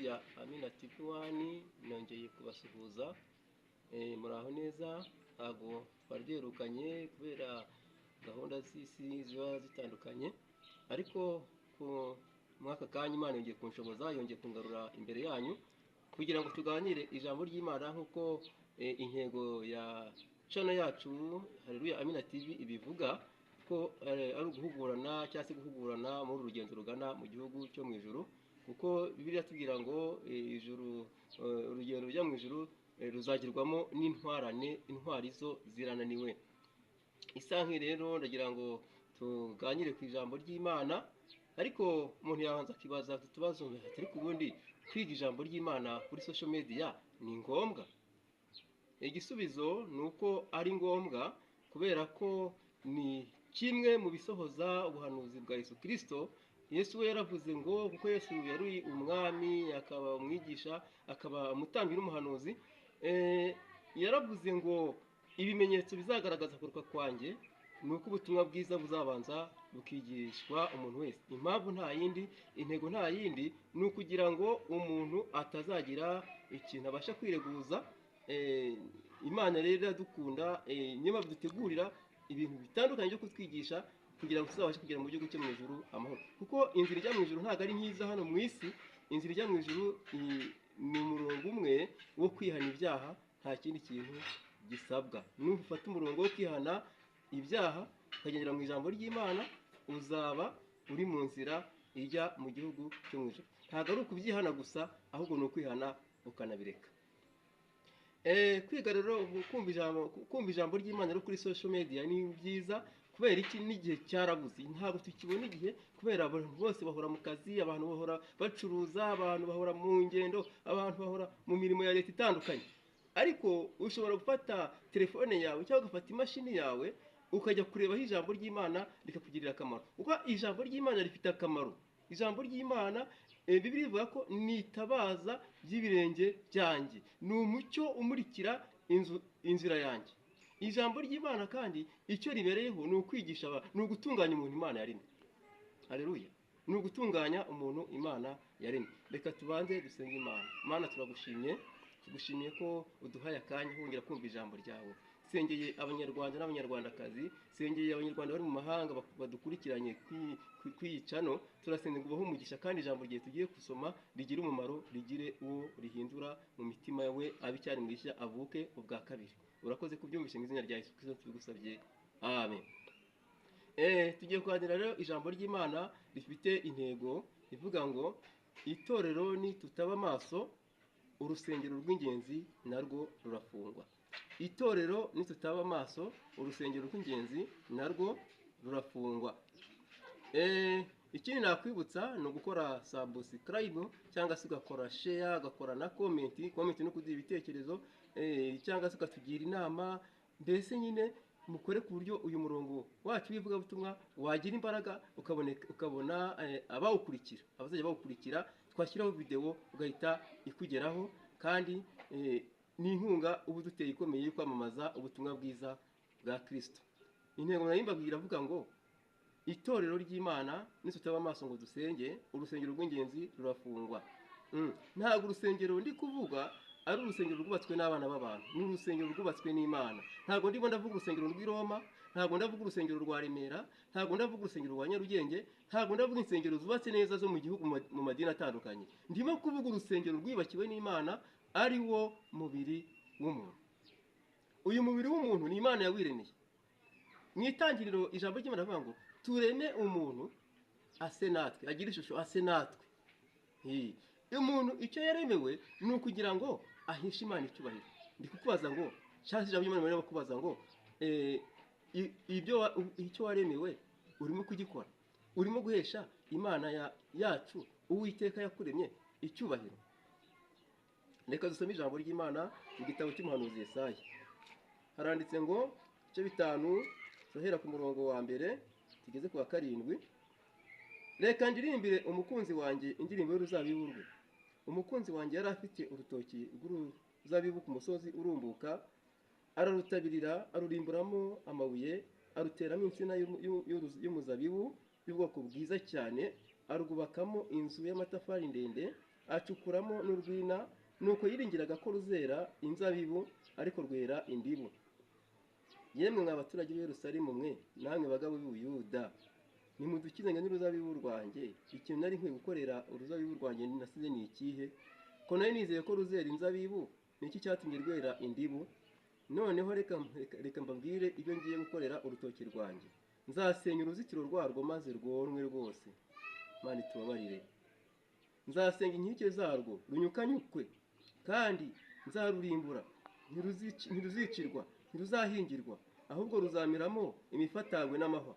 Ya Amina TV One, nongeye kubasuhuza. Muraho neza. Ntabwo twari duherukanye kubera gahunda z'isi ziba zitandukanye, ariko ku mwaka kanya Imana yongeye kunshoboza, yongeye kungarura imbere yanyu kugira ngo tuganire ijambo ry'Imana nk'uko intego ya channel yacu Haleluya Amina TV ibivuga ko ari uguhugurana cyangwa se guhugurana muri uru rugendo rugana mu gihugu cyo mu ijuru, kuko Bibiliya itubwira ngo ijuru, urugendo rujya mu ijuru ruzagirwamo n'intwarane, intwari zo zirananiwe. Isanke rero ndagira ngo tuganire ku ijambo ry'Imana, ariko umuntu yabanza akibaza utu tubazo: ariko ubundi kwiga ijambo ry'Imana kuri social media ni ngombwa? Igisubizo ni uko ari ngombwa, kubera ko ni kimwe mu bisohoza ubuhanuzi bwa Yesu Kristo. Yesu we yaravuze ngo, kuko Yesu yari umwami, akaba umwigisha, akaba umutambyi n'umuhanuzi, yaravuze ngo ibimenyetso bizagaragaza kugaruka kwanjye ni uko ubutumwa bwiza buzabanza bukigishwa umuntu wese. Impamvu nta yindi, intego nta yindi, ni ukugira ngo umuntu atazagira ikintu abasha kwireguza. Imana rero iradukunda, niyo mpamvu dutegurira ibintu bitandukanye byo kutwigisha kugira ngo tuzabashe kugera mu gihugu cyo mu ijuru amahoro, kuko inzira ijya mu ijuru ntabwo ari nkiza hano mu isi. Inzira ijya mu ijuru ni umurongo umwe wo kwihana ibyaha, nta kindi kintu gisabwa. Nufata umurongo wo kwihana ibyaha ukagendera mu ijambo ry'Imana, uzaba uri mu nzira ijya mu gihugu cyo mu ijuru. Ntabwo ari ukubyihana gusa, ahubwo ni ukwihana ukanabireka. Kwiga rero, kumva ijambo ry'Imana rero kuri social media ni byiza. Kubera iki? N'igihe cyarabuze, ntabwo tukibona igihe, kubera abantu bose bahora mu kazi, abantu bahora bacuruza, abantu bahora mu ngendo, abantu bahora mu mirimo ya leta itandukanye. Ariko ushobora gufata telefone yawe cyangwa ugafata imashini yawe ukajya kurebaho ijambo ry'Imana rikakugirira akamaro, kuko ijambo ry'Imana rifite akamaro. Ijambo ry'Imana, Bibiliya ivuga ko ni itabaza ry'ibirenge byanjye, ni umucyo umurikira inzira yanjye. Ijambo ry'Imana kandi icyo ribereyeho ni ukwigisha abantu, ni ugutunganya umuntu Imana yaremye. Haleluya! Ni ugutunganya umuntu Imana yaremye. Reka tubanze dusenge Imana. Imana, turagushimye, tugushimiye ko uduhaye akanya kongera kumva ijambo ryawe. Sengeye Abanyarwanda n'Abanyarwandakazi, sengeye Abanyarwanda bari mu mahanga badukurikiranye kw'iyi channel. Turasenga ngo ubahe umugisha, kandi ijambo ryawe tugiye gusoma rigire umumaro, rigire uwo rihindura mu mitima yawe, abe icyaremwe gishya, avuke ubwa kabiri. Urakoze kubyumvishe, mu izina rya Yesu Kristo tubigusabye, amen. Tugiye kuganira rero ijambo ry'Imana rifite intego ivuga ngo itorero ni tutaba amaso, urusengero rw'ingenzi narwo rurafungwa. Itorero nitutaba amaso, urusengero rw'ingenzi narwo rurafungwa. Ikindi nakwibutsa ni ugukora subscribe cyangwa se ugakora share, ugakora na comment. Comment no kuduha ibitekerezo, cyangwa se ukatugira inama. Mbese nyine mukore ku buryo uyu murongo wacu w'ivugabutumwa wagira imbaraga, ukaboneka, ukabona abawukurikira, abazajya bawukurikira. Twashyiraho video ugahita ikugeraho, kandi ni inkunga uba uduteye ikomeye yo kwamamaza ubutumwa bwiza bwa Kristo. Intego nari mbabwira avuga ngo itorero ry'Imana nitutaba amaso ngo dusenge, urusengero rw'ingenzi rurafungwa. Ntabwo urusengero ndi kuvuga ari urusengero rwubatswe n'abana b'abantu, ni urusengero rwubatswe n'Imana. Ntabwo ndimo ndavuga urusengero rw'i Roma, ntabwo ndavuga urusengero rwa Remera, ntabwo ndavuga urusengero rwa Nyarugenge, ntabwo ndavuga insengero zubatse neza zo mu gihugu mu madini atandukanye. Ndimo kuvuga urusengero rwubakiwe n'Imana, ari wo mubiri w'umuntu. Uyu mubiri w'umuntu ni Imana yawiremeye. Mu itangiriro ijambo ry'Imana rivuga ngo tureme umuntu ase natwe, agire ishusho ase natwe. Umuntu icyo yaremewe ni ukugira ngo aheshe Imana icyubahiro. Ndi kukubaza ngo, cyangwa se ijambo ry'Imana ririmo kubaza ngo icyo waremewe urimo kugikora? Urimo guhesha Imana yacu Uwiteka yakuremye icyubahiro? Reka dusome ijambo ry'Imana mu gitabo cy'umuhanuzi Yesaya. Haranditse ngo ibice 5, turahera ku murongo wa mbere tugeze ku wa 7. Reka ndirimbire umukunzi wanjye indirimbo y'uruzabibu rwe. Umukunzi wanjye yari afite urutoki rw'uruzabibu ku musozi urumbuka, ararutabirira, arurimburamo amabuye, aruteramo insina y'umuzabibu y'ubwoko bwiza cyane, arwubakamo inzu y'amatafari ndende. acukuramo n'urwina. Nuko yiringiraga ko ruzera inzabibu, ariko rwera indibu. Yemwe mwa baturage b'i Yerusalemu mwe, namwe bagabo b'i Buyuda, nimudukizanye n'uruzabibu rwanjye. Ikintu nari nkwiye gukorera uruzabibu rwanjye nasize ni ikihe? Ko nari nizeye ko ruzera inzabibu, ni iki cyatumye rwera indibu? Noneho reka mbabwire ibyo ngiye gukorera urutoki rwanjye. Nzasenya uruzitiro rwarwo maze rwonwe rwose. Mana itubabarire. Nzasenya inkike zarwo runyukanyukwe, kandi nzarurimbura, ntiruzicirwa, ntiruzahingirwa, ahubwo ruzameramo imifatangwe n'amahwa.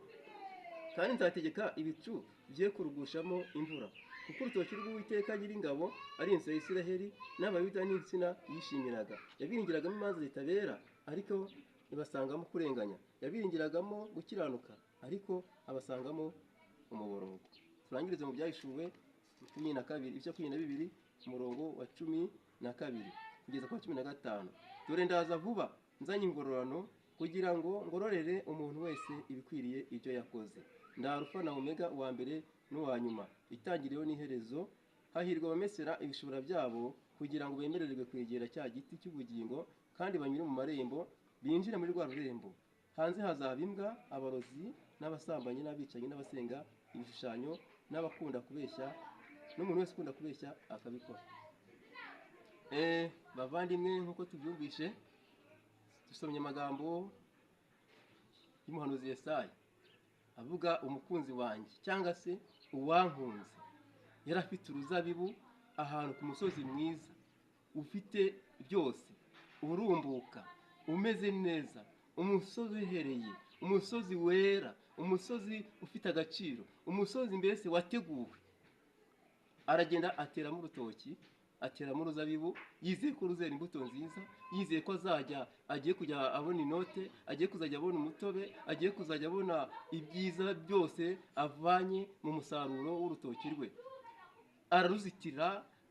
Kandi nzategeka ibicu bye kurugushamo imvura, kuko urutoki rw'Uwiteka Nyiringabo ari inzu ya Isiraheli, n'Abayuda n'insina yishimiraga. Yabiringiragamo imanza zitabera, ariko ibasangamo kurenganya. Yabiringiragamo gukiranuka, ariko abasangamo umuborogo. Turangirize mu Byahishuwe 12, ibice 12, umurongo wa 12 kugeza ku wa 15. Dore ndaza vuba, nzanye ingororano, kugira ngo ngororere umuntu wese ibikwiriye ibyo yakoze. Ndi Alufa na Omega, uwa mbere n'uwa nyuma, itangiriro n'iherezo. Hahirwa abamesera ibishura byabo, kugira ngo bemererwe kwegera cya giti cy'ubugingo, kandi banyure mu marembo binjire muri rwa rurembo. Hanze hazaba imbwa, abarozi n'abasambanyi n'abicanyi n'abasenga ibishushanyo n'abakunda kubeshya, n'umuntu wese ukunda kubeshya akabikora. Bavandimwe, nk'uko tubyumvishe, dusomye amagambo y'umuhanuzi Yesaya avuga umukunzi wanjye cyangwa se uwankunze. Yari afite uruzabibu ahantu ku musozi mwiza, ufite byose, urumbuka, umeze neza, umusozi uhereye, umusozi wera, umusozi ufite agaciro, umusozi mbese wateguwe. Aragenda ateramo urutoki, ateramo uruzabibu, yizeye ko ruzera imbuto nziza, yizeye ko azajya agiye kujya abona inote, agiye kuzajya abona umutobe, agiye kuzajya abona ibyiza byose avanye mu musaruro w'urutoki rwe. Araruzitira,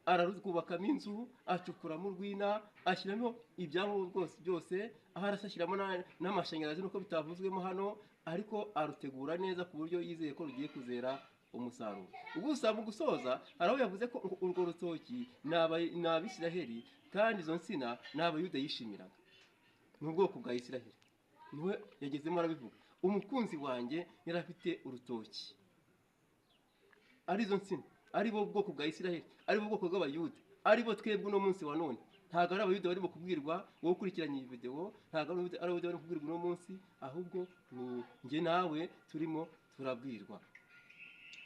ararwubakamo inzu, acukuramo urwina, ashyiramo ibyangombwa byose, aho arashyiramo n'amashanyarazi nuko bitavuzwemo hano, ariko arutegura neza ku buryo yizeye ko rugiye kuzera umusaruro. Gusa mu gusoza hari aho yavuze ko urwo rutoki ni Abisiraheli, kandi izo nsina ni Abayuda yishimiraga, ni ubwoko bwa Isiraheli. Niwe yagezemo arabivuga, umukunzi wanjye yari afite urutoki, arizo nsina, ari bo bwoko bwa Isiraheli, ari bo bwoko bw'Abayuda, ari bo twebwe uno munsi wa none. Ntabwo ari Abayuda barimo kubwirwa, wowe ukurikiranye iyi videwo, ntabwo ari Abayuda barimo kubwirwa uno munsi, ahubwo ni njye nawe turimo turabwirwa.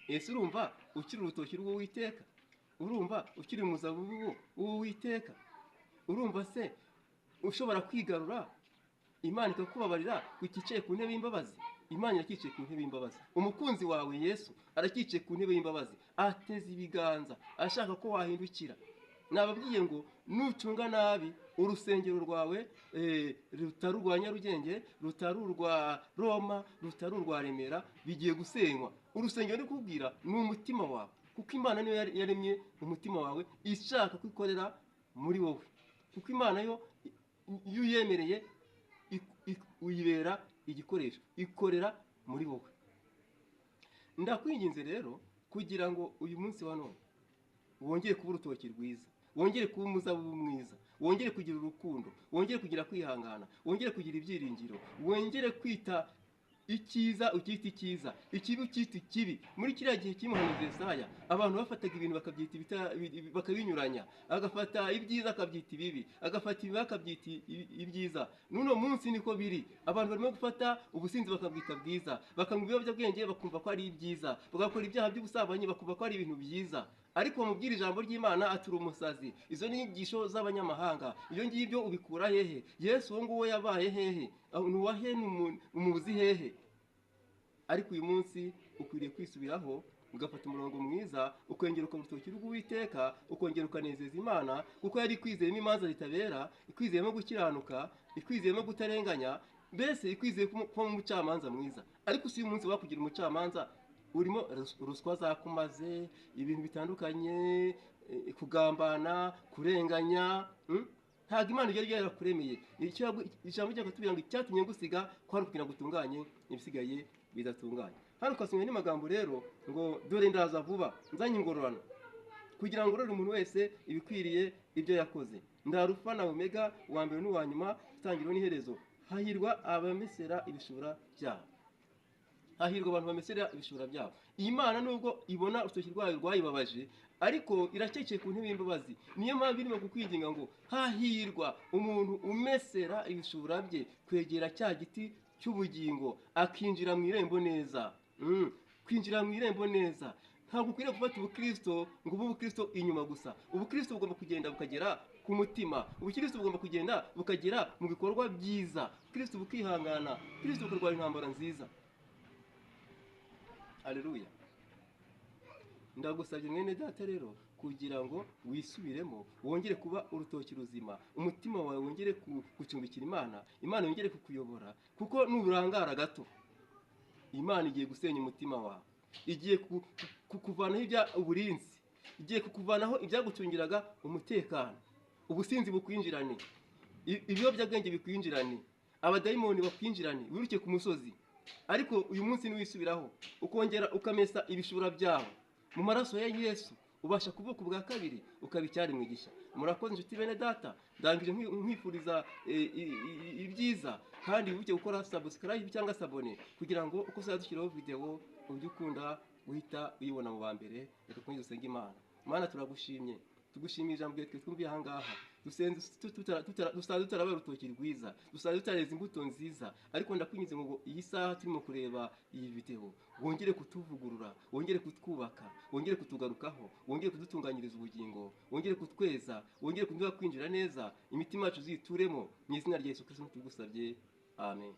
Ese urumva ukiri urutoki rw'Uwiteka? Urumva ukiri umuzabibu w'Uwiteka? Urumva se ushobora kwigarura Imana ikakubabarira ukicaye ku ntebe y'imbabazi? Imana irakicaye ku ntebe y'imbabazi. Umukunzi wawe Yesu arakicaye ku ntebe y'imbabazi, ateze ibiganza ashaka ko wahindukira. Nababwiye ngo nucunga nabi urusengero rwawe, rutari urwa Nyarugenge, rutari urwa Roma, rutari urwa Remera, bigiye gusenywa. Urusengero ndi kubwira ni umutima wawe, kuko Imana niyo yaremye umutima wawe, ishaka kwikorera muri wowe, kuko Imana yo iyo uyemereye uyibera igikoresho, ikorera muri wowe. Ndakwinginze rero kugira ngo uyu munsi wa none wongere kuba urutoki rwiza, wongere kuba umuzabibu mwiza, wongere kugira urukundo, wongere kugira kwihangana, wongere kugira ibyiringiro, wongere kwita icyiza ukita icyiza, ikibi ukita ikibi. Muri kiriya gihe cy'umuhanuzi Yesaya, abantu bafataga ibintu bakabyita bakabinyuranya, agafata ibyiza akabyita ibibi, agafata ibibi akabyita ibyiza. N'uno munsi niko biri, abantu barimo gufata ubusinzi bakabwita bwiza, bakanywa ibiyobyabwenge bakumva ko ari ibyiza, bagakora ibyaha by'ubusambanyi bakumva ko ari ibintu byiza. Ariko bamubwira ijambo ry'Imana atura umusazi. Izo ni inyigisho z'abanyamahanga. Ibyo ngibyo ubikura hehe? Yesu uwo nguwo yabaye hehe? Ni uwahe? Ni umuzi hehe? Ariko uyu munsi ukwiriye kwisubiraho, ugafata umurongo mwiza, ukongera ukaba urutoki rw'Uwiteka, ukongera ukanezeza Imana, kuko yari ikwizeyemo imanza zitabera, ikwizeyemo gukiranuka, ikwizeyemo kutarenganya, mbese ikwizeye kuba umucamanza mwiza. Ariko si uyu munsi wakugira umucamanza urimo ruswa zakumaze, ibintu bitandukanye, kugambana, kurenganya, Ntabwo Imana yari yarakuremeye. Ijambo ryawe tubwira ngo icyatumye ngusiga ko ari ukugira ngo utunganye ibisigaye bidatunganye. Hano twasomye andi magambo rero ngo dore ndaza vuba nzanye ingororano Kugira ngo urore umuntu wese ibikwiriye ibyo yakoze. Ndi Alufa na Omega, uwa mbere n'uwa nyuma, itangiriro n'iherezo. Hahirwa abamesera ibishura byabo. Hahirwa abantu bamesera ibishura byabo. Iyi Mana nubwo ibona urutoki rwayo rwayibabaje, ariko iracyekeye ku ntebe y'imbabazi. Niyo mpamvu irimo kukwinginga ngo hahirwa umuntu umesera ibishura bye kwegera cya giti cy'ubugingo, akinjira mu irembo neza. Kwinjira mu irembo neza. Ntabwo ukwiriye gufata ubukristo ngo ube ubukristo inyuma gusa. Ubukristo bugomba kugenda bukagera ku mutima. Ubukristo bugomba kugenda bukagera mu bikorwa byiza. Ubukristo bukihangana. Ubukristo bukarwanya intambara nziza. Haleluya. Ndagusabye mwene data rero kugira ngo wisubiremo, wongere kuba urutoki ruzima, umutima wawe wongere gucumbikira Imana, Imana yongere kukuyobora, kuko nuburangara gato Imana igiye gusenya umutima wawe, igiye kukuvanaho ibya uburinzi, igiye kukuvanaho ibyagucungiraga umutekano, ubusinzi bukwinjirane, ibiyobyabwenge bikwinjirane, abadayimoni bakwinjirane, wiruke ku musozi. Ariko uyu munsi niwisubiraho ukongera ukamesa ibishura byawe mu maraso ya Yesu, ubasha kuvuka ubwa kabiri ukaba icyaremwe gishya. Murakoze inshuti bene data, ndangije nkwifuriza ibyiza, kandi wibuke gukora subscribe cyangwa s'abonner kugira ngo uko uzajya dushyiraho video ujye ukunda guhita uyibona mu ba mbere. Reka twongere dusenge Imana. Mana, turagushimye, tugushimiye ijambo ryawe twumviye aha ngaha. Dusenze dusanze tutarabaye urutoki rwiza, dusanze tutareze imbuto nziza, ariko ndakwinginze ngo iyi saha turimo kureba iyi video wongere kutuvugurura, wongere kutwubaka, wongere kutugarukaho, wongere kudutunganyiriza ubugingo, wongere kutweza, wongere kuduha kwinjira neza, imitima yacu uzituremo, mu izina rya Yesu Kristo tugusabye, amen.